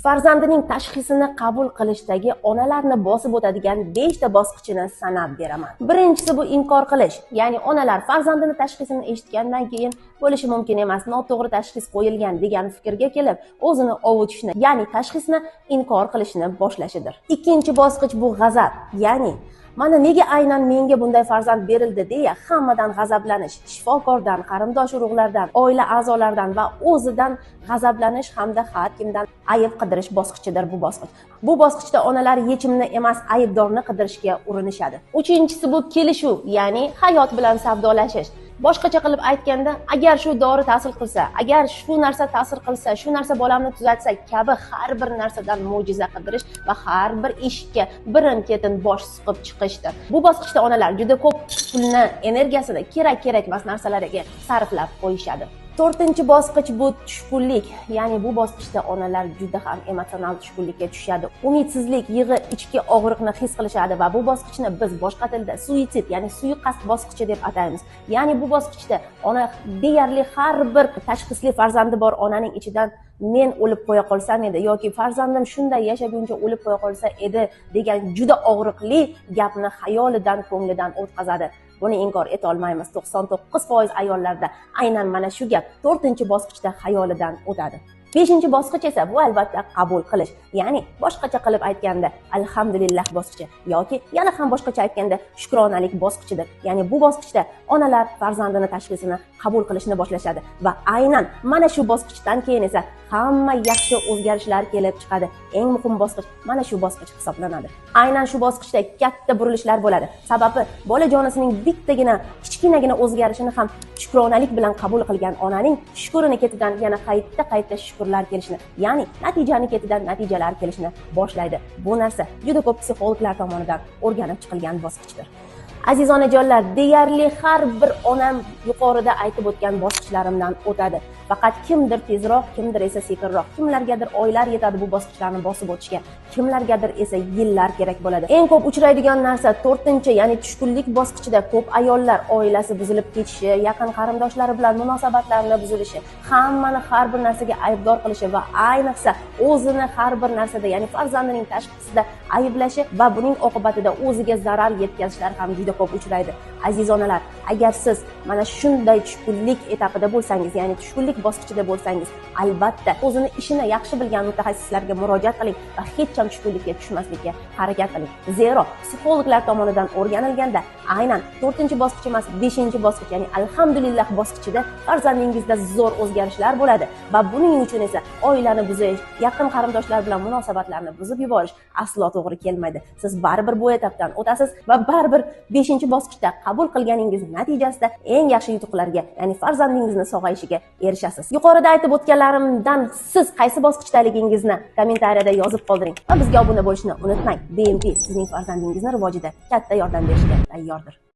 Farzandining tashxisini qabul qilishdagi onalarni bosib o'tadigan 5 ta bosqichini sanab beraman. Birinchisi bu inkor qilish, ya'ni onalar farzandini tashxisini eshitgandan keyin bo'lishi mumkin emas, noto'g'ri tashxis qo'yilgan degan fikrga kelib, o'zini ovutishni, ya'ni tashxisni inkor qilishni boshlashidir. Ikkinchi bosqich bu g'azab, ya'ni mana nega aynan menga bunday farzand berildi deya hammadan g'azablanish, shifokordan, qarindosh urug'lardan, oila a'zolaridan va o'zidan g'azablanish hamda har kimdan ayb qidirish bosqichidir bu bosqich. Bu bosqichda onalar yechimni emas, aybdorni qidirishga urinishadi. Uchinchisi bu kelishuv, ya'ni hayot bilan savdolashish. Boshqacha qilib aytganda, agar shu dori ta'sir qilsa, agar shu narsa ta'sir qilsa, shu narsa bolamni tuzatsa kabi har bir narsadan mo'jiza qidirish va har bir eshikka birin-ketin bosh suqib chiqishdir. Bu bosqichda onalar juda ko'p pulni, energiyasini kerak-kerak emas narsalarga sarflab qo'yishadi. To'rtinchi bosqich bu tushkunlik, ya'ni bu bosqichda onalar juda ham emotsional tushkunlikka tushadi. Umidsizlik, yig'i, ichki og'riqni his qilishadi va bu bosqichni biz boshqa tilda suitsid, ya'ni suiqasd bosqichi deb ataymiz. Ya'ni bu bosqichda ona deyarli har bir tashxisli farzandi bor onaning ichidan men o'lib qo'ya qolsam edi yoki farzandim shunday yashaguncha o'lib qo'ya qolsa edi degan juda og'riqli gapni xayolidan, ko'nglidan o'tkazadi. Buni inkor eta olmaymiz. 99% ayollarda aynan mana shu gap 4-bosqichda xayolidan o'tadi. 5-bosqich esa bu albatta qabul qilish, ya'ni boshqacha qilib aytganda alhamdulillah bosqichi yoki yana ham boshqacha aytganda shukronalik bosqichidir. Ya'ni bu bosqichda onalar farzandini tashxisini qabul qilishni boshlashadi va aynan mana shu bosqichdan keyin esa hamma yaxshi o'zgarishlar kelib chiqadi. Eng muhim bosqich mana shu bosqich hisoblanadi. Aynan shu bosqichda katta burilishlar bo'ladi. Sababi bola jonisining bittagina kichkinagina o'zgarishini ham shukronalik bilan qabul qilgan onaning shukrini ketidan yana qayta-qayta shukrlar kelishini, ya'ni natijani ketidan natijalar kelishini boshlaydi. Bu narsa juda ko'p psixologlar tomonidan o'rganib chiqilgan bosqichdir. Aziz onajonlar, deyarli har bir onam yuqorida aytib o'tgan bosqichlarimdan o'tadi. Faqat kimdir tezroq, kimdir esa sekinroq, kimlargadir oylar yetadi bu bosqichlarni bosib o'tishga, kimlargadir esa yillar kerak bo'ladi. Eng ko'p uchraydigan narsa 4-chi, ya'ni tushkunlik bosqichida ko'p ayollar oilasi buzilib ketishi, yaqin qarindoshlari bilan munosabatlarini buzilishi, hammani har bir narsaga aybdor qilishi va ayniqsa o'zini har bir narsada, ya'ni farzandining tashxisida ayblashi va buning oqibatida o'ziga zarar yetkazishlar ham juda ko'p uchraydi. Aziz onalar, agar siz mana shunday tushkunlik etapida bo'lsangiz, ya'ni tushkunlik bosqichida bo'lsangiz, albatta o'zini ishini yaxshi bilgan mutaxassislarga murojaat qiling va hech ham tushkunlikka tushmaslikka harakat qiling. Zero psixologlar tomonidan o'rganilganda aynan 4-bosqich emas, 5-bosqich, ya'ni alhamdulillah bosqichida farzandingizda zo'r o'zgarishlar bo'ladi va buning uchun esa oilani buzish, yaqin qarindoshlar bilan munosabatlarni buzib yuborish aslo to'g'ri kelmaydi. Siz baribir bu etapdan o'tasiz va baribir 5-bosqichda qabul qilganingiz natijasida eng yaxshi yutuqlarga, ya'ni farzandingizni sog'ayishiga erishasiz. Yuqorida aytib o'tganlarimdan siz qaysi bosqichdaligingizni kommentariyada yozib qoldiring va bizga obuna bo'lishni unutmang. BMP sizning farzandingizni rivojida katta yordam berishga tayyordir.